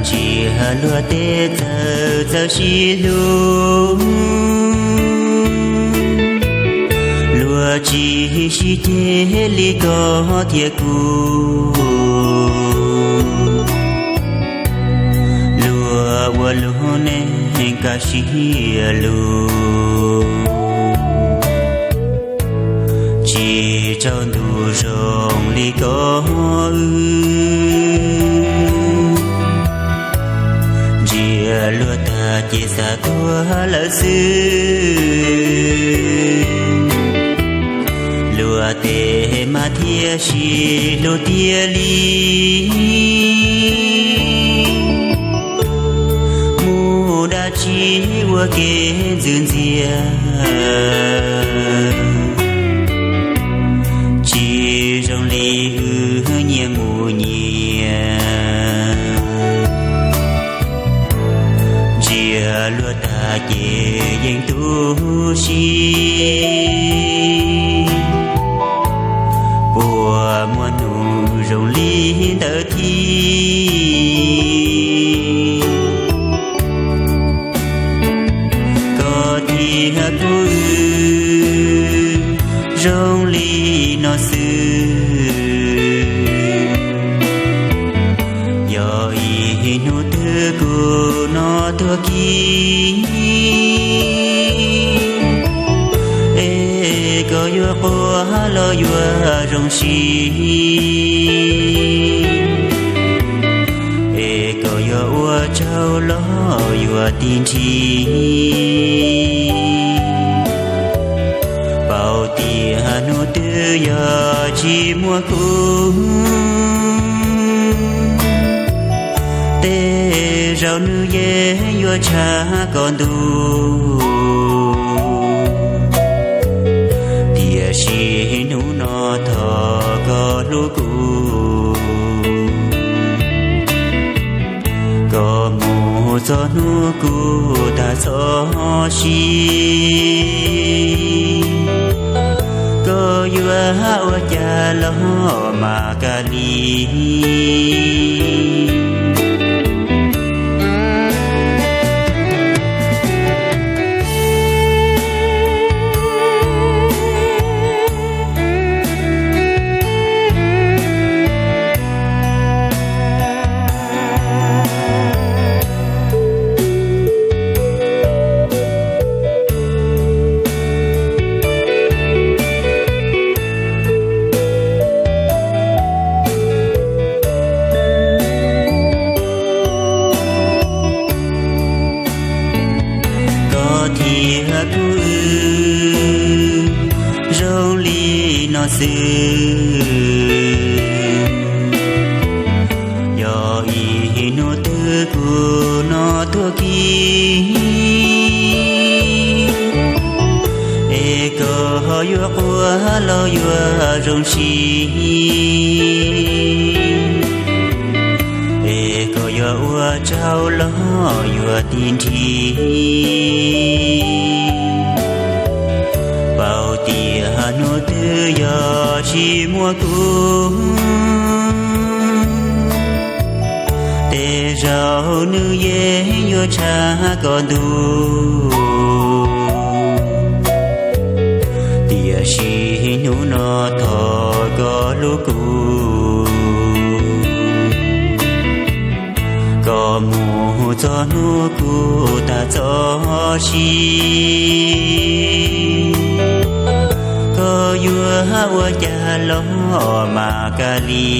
Ntsia luag tej txawj txawj sib hlub, luag tsis sib ceg li koj thiab kuv. Luag ua lub neej kaj siab lug, tsis tsaus ntuj zoo li koj wb. Ntsia luag tag ces xav tuag lawm xwb, luag tej mas thiaj sib hlub tiag li. Mus dab tsi ua ke ntxwv ntxiag, tsis zoo li wb nyias mus nyias. Ntsia luag tag ces yeej tu siab, puas muaj hnub zoo li ntawd thiab? Koj thiab kuv wb zoo li no xwb, yog ib hnub twg kuv no tuag kiag, es koj yuav quaj los yuav zoo siab, es koj yuav ua tsaug los yuav tig nrhiv, paub tias hnub twg yog tsis muaj kuv, tej zaum nws yeej yuav tshab koj ntuj. Tiam sis hnub no thov koj hlub kuv, koj mus txog hnub kuv tag txoj sia, koj yuav ua cas los mam kag li. Koj thiab kuv wb zoo li no xwb, yog ib hnub twg kuv no tuag kiag, es koj yuav quaj los yuav zoo siab, es koj yuav ua tsaug los yuav tig nrhiv, paub tias hnub twg yog tsis muaj kuv, tej zaum nws yeej yuav tshab koj ntuj. Tiam sis hnub no thov koj hlub kuv, koj mus txog hnub kuv tag txoj sia, koj yuav ua cas los mam kag li.